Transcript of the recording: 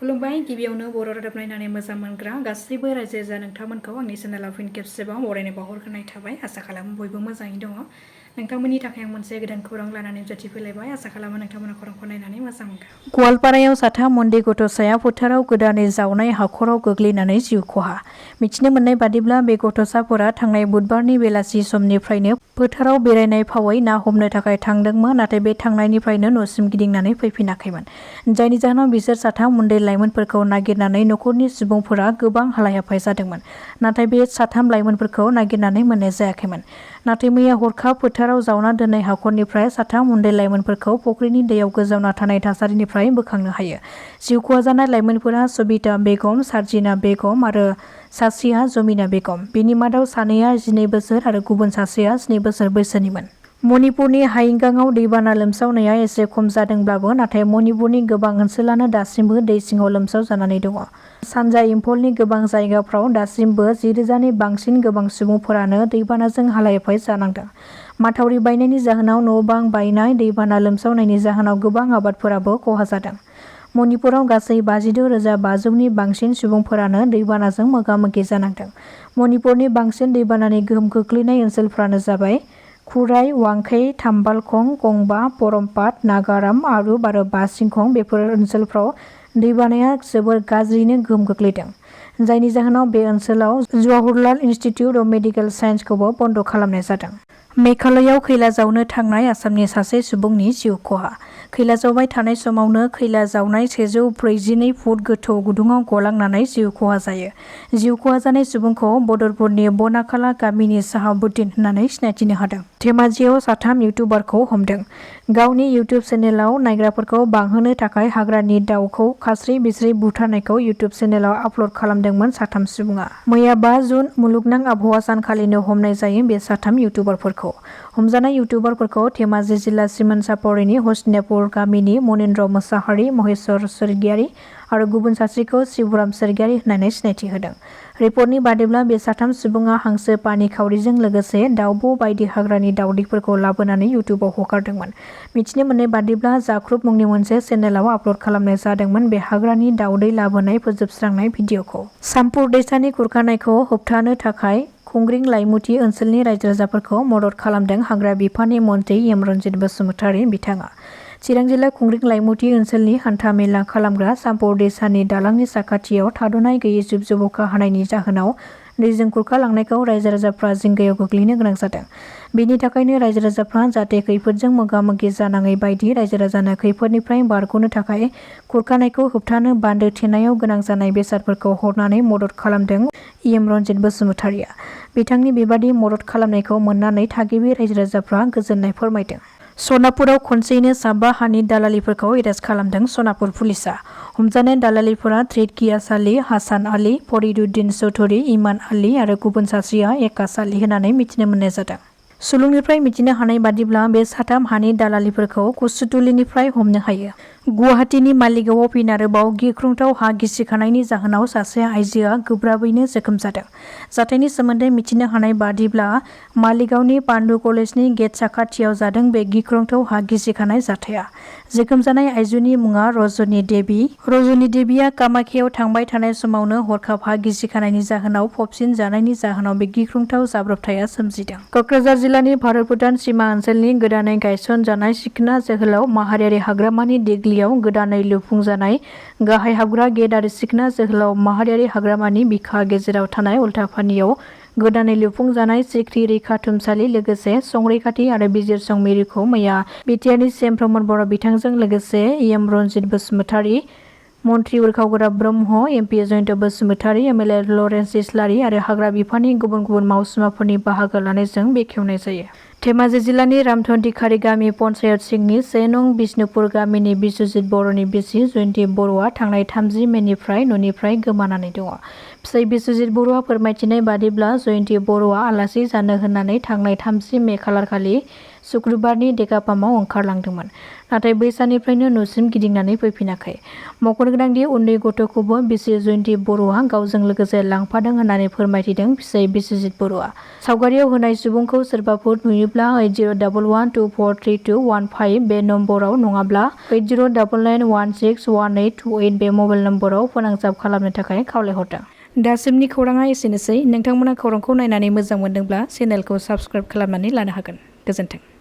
खुलुमबाय गिबियावनो बर' रादाब नायनानै मोजां मोनग्रा गासैबो रायजो राजा नोंथांमोनखौ आंनि चेनेलाव फिन खेबसेबाव बरायनाय बावहरग्रोनाय थाबाय। आसा खालामो बयबो मोजाङै दङ। नोंथांमोननि थाखाय आं मोनसे गोदान खौरां लानानै नुजाथिफैलायबाय। आसा खालामो नोंथांमोना खौरांखौ नायनानै मोजां मोनगोन। गवालपारायाव साथाम उन्दै गथ'साया फोथाराव गोदानै जावनाय हाखराव गोग्लैनानै जिउ खहा। मिथिनो मोननाय बादिब्ला बे गथ'साफोरा थांनाय बुधबारनि बेलासि समनिफ्रायनो फोथाराव बेरायनाय फावै ना हमनो थाखाय थांदोंमोन, नाथाय बे थांनायनिफ्रायनो न'सिम गिदिंनानै फैफिनाखैमोन। जायनि जाहोनाव बिसोर साथाम उन्दै लाइमोनफोरखौ नागिरनानै न'खरनि सुबुंफोरा गोबां हालाय-हाफाय जादोंमोन। नाथाय बे साथाम लाइमोनफोरखौ नागिरनानै मोननाय जायाखैमोन। नाथाय मैया हरखाब फोथाराव जावना दोननाय हाखरनिफ्राय साथाम उन्दै लाइमोनफोरखौ फुख्रिनि दैयाव गोजावना थानाय थासारिनिफ्राय बोखांनो हायो। जिउ खहा जानाय लाइमोनफोरा सबिता बेगम, सार्जिना बेगम आरो सासेया जमिना बेगम। बिनि मादाव सानैया 12 बोसोर आरो गुबुन सासेया 7 बोसोर बैसोनिमोन। मणिपुरनि हायेंगांआव दैबाना लोमसावनाया एसे खम जादोंब्लाबो नाथाय मणिपुरनि गोबां ओनसोलानो दासिमबो दै सिङाव लोमसाव जानानै दङ। सानजा इम्फलनि गोबां जायगाफ्राव दासिमबो 10,000नि बांसिन गोबां सुबुंफोरानो दैबानाजों हालाय-हाफाय जानांदों। माथावरि बायनायनि जाहोनाव न'-बां बायनाय, दैबाना लोमसावनायनि जाहोनाव गोबां आबादफोराबो खहा जादों। मणिपुराव गासै 56,500नि बांसिन सुबुंफोरानो दैबानाजों मोगा-मोगि जानांदों। मणिपुरनि बांसिन दैबानानि गोहोम खोख्लैनाय ओनसोलफ्रानो जाबाय खुराइ, वांखै, ताम्बालखं, गंबा, परमपात, नागाराम, आरुब आरो बासिंखं। बेफोर ओनसोलफ्राव दैबानाया जोबोर गाज्रियैनो गोहोम खोख्लैदों। जायनि जाहोनाव बे ओनसोलाव जवाहरलाल इनस्टिट्युट अफ मेडिकेल साइन्सखौबो बन्द' खालामनाय जादों। मेघालयआव खैला जावनो थांनाय आसामनि सासे सुबुंनि जिउ खहा। खैला जावबाय थानाय समावनो खैला जावनाय 142 फुट गोथौ गुदुङाव गलांनानै जिउ खहा जायो। जिउ खहा जानाय सुबुंखौ बदरपुरनि बनाखाला गामिनि साहाबुद्दिन होननानै सिनायथिनो हादों। धेमाजियाव साथाम इउटुबारखौ हमदों। गावनि इउटुब चेनेलाव नायग्राफोरखौ बांहोनो थाखाय हाग्रानि दाउखौ खास्रि-बिस्रि बुथारनायखौ इउटुब चेनेलाव आपल'ड खालामदोंमोन साथाम सुबुङा। मैया 5 जुन मुलुगनां आबहावा सानखालिनो हमनाय जायो बे साथाम इउटुबारफोरखौ। हमजानाय इउटुबारफोरखौ धेमाजि जिल्ला सिमोनसापरिनि हस्तिनापुर गामिनि मनिन्द्र मोसाहारि, महेश्वर स्वर्गियारि आरो गुबुन सासेखौ शिवराम स्वर्गियारि होननानै सिनायथि होदों। रिपर्टनि बादिब्ला बे साथाम सुबुङा हांसो, पानिखावरिजों लोगोसे दाउब' बायदि हाग्रानि दाउदैफोरखौ लाबोनानै इउटुबाव हगारदोंमोन। मिथिनो मोननाय बादिब्ला जाख्रुब मुंनि मोनसे चेनेलाव आपल'ड खालामनाय जादोंमोन बे हाग्रानि दाउदै लाबोनाय फोजोबस्रांनाय भिडिअ'खौ। साम्पुर दैसानि खुरखानायखौ होबथानो थाखाय खुंग्रिं लाइमुथि ओनसोलनि रायजो-राजाफोरखौ मदद खालामदों हाग्रा बिफाननि मन्थ्रि यमरनजित बसुमतारी बिथाङा। चिरां जिल्ला खुंग्रिं लाइमुथि ओनसोलनि हान्था-मेला खालामग्रा साम्पुर दैसानि दालांनि साखाथियाव थाद'नाय गैयै जुब-जुब अखा हानायनि जाहोनाव दैजों खुरखालांनायखौ रायजो-राजाफ्रा जिंगायाव गोग्लैनो गोनां जादों। बेनि थाखायनो रायजो-राजाफ्रा जाहाथे खैफोदजों मोगा-मोगि जानाङै बायदि रायजो-राजानो खैफोदनिफ्राय बारग'नो थाखाय खुरखानायखौ होबथानो बान्दो थेनायाव गोनां जानाय बेसादफोरखौ हरनानै मदद खालामदों यमरनजित बसुमतारीया। बिथांनि बेबादि मदद खालामनायखौ मोननानै थागिबि रायजो-राजाफ्रा गोजोननाय फोरमायदों। सनापुराव खनसेयैनो 5 हानि दालालिफोरखौ एरेस्ट खालामदों सनापुर पुलिसआ। हमजानाय दालालिफोरा थ्रिट गियास आली, हासान आली, फरिदुद्दिन चौधुरी, इमान आली आरो गुबुन सासेया एकाश आली होननानै मिथिनो मोननाय जादों। सुलुंनिफ्राय मिथिनो हानाय बादिब्ला बे साथाम हानि दालालिफोरखौ कुचुतुलिनिफ्राय हमनो हायो। गुवाहाटीनि मालिगावआव फिन आरोबाव गिख्रंथाव हा गिसिखानायनि जाहोनाव सासे आइजोआ गोब्राबैनो जोखोम जादों। जाथायनि सोमोन्दै मिथिनो हानाय बादिब्ला मालिगावनि पान्डु कलेजनि गेट साखाथियाव जादों बे गिख्रंथाव हा गिसिखानाय जाथाया। जोखोम जानाय आइजोनि मुङा रजनी देवी। रजनी देवीआ कामाख्यायाव थांबाय थानाय समावनो हरखाब हा गिसिखानायनि जाहोनाव फबसिन जानायनि जाहोनाव बे गिख्रंथाव जाब्रबथाया सोमजिदों। क'क्राझार जिल्लानि भारत-भुटान सिमा ओनसोलनि गोदानै गायसनजानाय सिखना जोहोलाव माहारियारि हाग्रामानि देग्लियाव गोदानै लुफुंजानाय गाहाय हाबग्रा गेट आरो सिखना जोहोलाव माहारियारि हाग्रामानि बिखा गेजेराव थानाय उल्थापानियाव गोदानै लुफुंजानाय सिख्रि रैखाथुमसालि लोगोसे संरैखाथि आरो बिजिरसं मिरुखौ मैया बिटिआरनि सिएम प्रमद बर' बिथांजों लोगोसे यमरनजित बसुमतारी, मन्थ्रि Urkhao Brahma, MP Jayanta Basumatary, MLA Lawrence Islary आरो हाग्रा बिफाननि गुबुन गुबुन मावसुमाफोरनि बाहागो लानायजों बेखेवनाय जायो। धेमाजि जिल्लानि रामधनटिखारि गामि पन्चायत सिंनि 1 नं बिष्णुपुर गामिनि बिस्वजित बर'नि बिसि जयन्ती बर'आ थांनाय 30 मेनिफ्राय न'निफ्राय गोमानानै दङ। फिसाइ बिस्वजित बर'आ फोरमायथिनाय बादिब्ला जयन्ती बर'आ आलासि जानो होननानै थांनाय 30 मे खालारखालि शुक्रबारनि डेकापामाव ओंखारलांदोंमोन, नाथाय बै साननिफ्रायनो न'सिम गिदिंनानै फैफिनाखै। मख'नो गोनांदि उन्दै गथ'खौबो बिसि जयन्ती बर'आ गावजों लोगोसे लांफादों होननानै फोरमायथिदों फिसाइ बिस्वजित बर'आ। सावगारियाव होनाय सुबुंखौ सोरबाफोर नुयोब्ला 8011243215 बे नम्बराव नङाब्ला 8099161828 बे मबाइल नम्बराव फोनांजाब खालामनो थाखाय खावलायहरदों। दासिमनि खौराङा एसेनोसै। नोंथांमोना खौरांखौ नायनानै मोजां मोनदोंब्ला चेनेलखौ साबस्क्राइब खालामनानै लानो हागोन। गोजोन्थों।